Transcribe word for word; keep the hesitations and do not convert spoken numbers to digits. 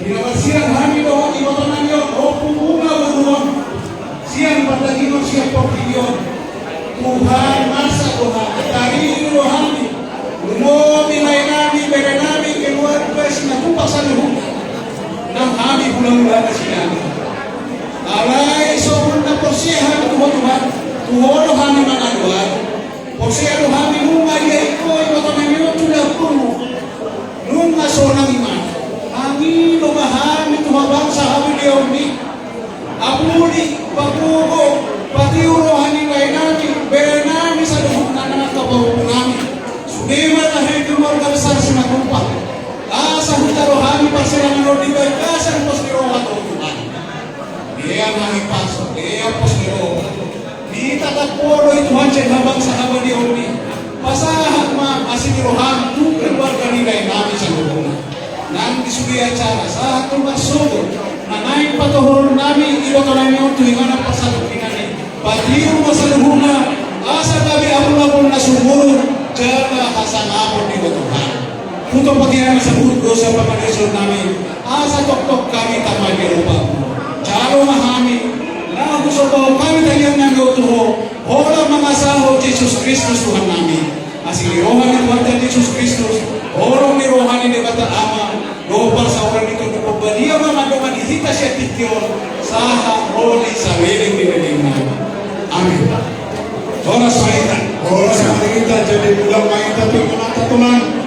Pinamarsilang hami dohot ibotonami on, Ompu Bunga Boru on, sian pardagingon sian portibi on. Tuhan, marsak do hami, tarigi do hami, lumobi laenami, berenami, keluarga, sinapuak saluhutna. Nang hami hulahula na sinami. Alai songon na porsea hami tu Ho Tuhan, tu Ho do hami mangadoadoa. Porsea do hami nunga diadopi Ho ibotonami on tu lambungmu. Nunga sonang imana. Mangido ma hami tu habangsa habadiaonmi. Apuli, pagogo, patiur roha ni laenami, berenami saluhutna nang angka pahompungami. Sude ma na hami keluarga besar Simatupang. Asa hujalo hami parsirangan on di bagasan pos ni roha, Tuhan. Dia hami pasu, dia pos ni roha. Ditatap Ho do i Tuhan sian habangsa habadiaonmi. Pasahat ma asi ni roham tu keluarga ni laenami saluhutna. Nang di sude acara sahat tu marsogot na naeng patohoronnami ibotonami on tu inganan parsatongkinan i. Patiur ma saluhutna asa gabe apulapul na sumurung jala hasangapon di Ho Tuhan. Hupasahat hami saluhut dosa pangalaosionnami asa tongtong hami tama di adopanmu. Jalo ma hami na husomba hami tangiangnami on tu Ho, holan mangasahon Jesus Kristus Tuhannami. Asi ni roha ni Tuhanta Jesus Kristus, holong ni roha ni Debata Ama, dohot parsaoran ni Tondi Porbadia ma mandongani hita sian tingki on sahat ro di saleleng ni lelengna. Amin. Horas ma hita. Horas ma hita. Jadi mulak ma hita tu ingananta, Tulang.